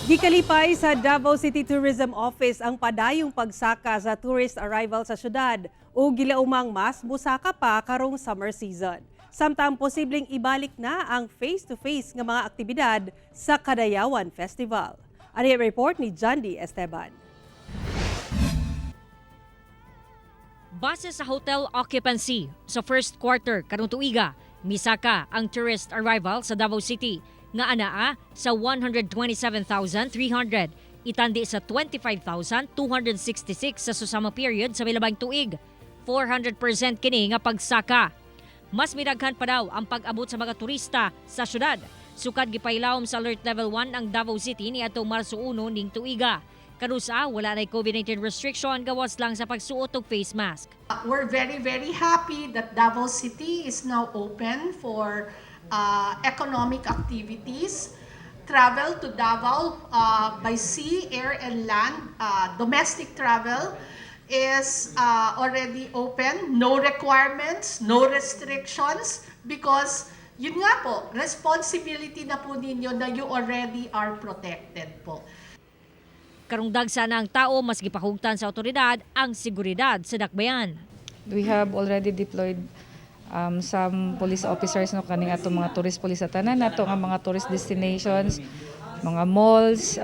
Gikalipay sa Davao City Tourism Office ang padayong pagsaka sa tourist arrival sa syudad o gilaumang mas musaka pa karong summer season. Samtang posibleng ibalik na ang face-to-face nga mga aktibidad sa Kadayawan Festival. Ani report ni Jandy Esteban. Base sa hotel occupancy sa first quarter karong tuiga, misaka ang tourist arrival sa Davao City nga anaa sa 127,300, itandi sa 25,266 sa susama period sa milabang tuig. 400% kini nga pagsaka. Mas midaghan pa daw ang pag-abot sa mga turista sa syudad. Sukad gipailawom sa Alert Level 1 ang Davao City niadtong Marso 1 ning tuiga. Kanusa wala nay COVID-19 restriction gawas lang sa pagsuot og face mask. We're very, very happy that Davao City is now open for economic activities. Travel to Davao by sea, air, and land, domestic travel is already open. No requirements, no restrictions, because yun nga po, responsibility na po ninyo na you already are protected po. Karong dagsa na ang tao, mas gipahugtan sa otoridad ang seguridad sa dakbayan. We have already deployed some police officers, no, kaning atong mga tourist police sa tanan nato nga mga tourist destinations, mga malls,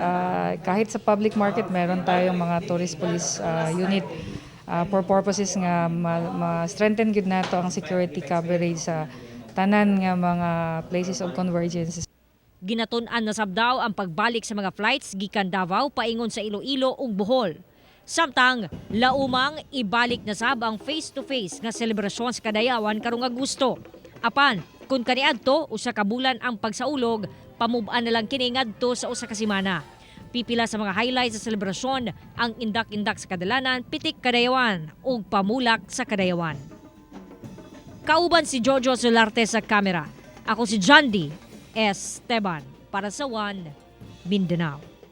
kahit sa public market meron tayong mga tourist police unit for purposes nga ma-strengthen gyud nato ang security coverage sa tanan nga mga places of convergence. Ginatun-an na sab daw ang pagbalik sa mga flights gikan Davao paingon sa Iloilo ug Bohol. Samtang laumang ibalik na sab ang face-to-face nga selebrasyon sa Kadayawan karong Agosto. Apan kung kaniadto 1 ka bulan ang pagsaulog, pamub-an na lang kini ngadto sa 1 ka semana. Pipila sa mga highlights sa selebrasyon ang indak-indak sa kadalanan, pitik Kadayawan ug pamulak sa Kadayawan. Kauban si Jojo Solarte sa kamera. Ako si Jandy Esteban para sa One Mindanao.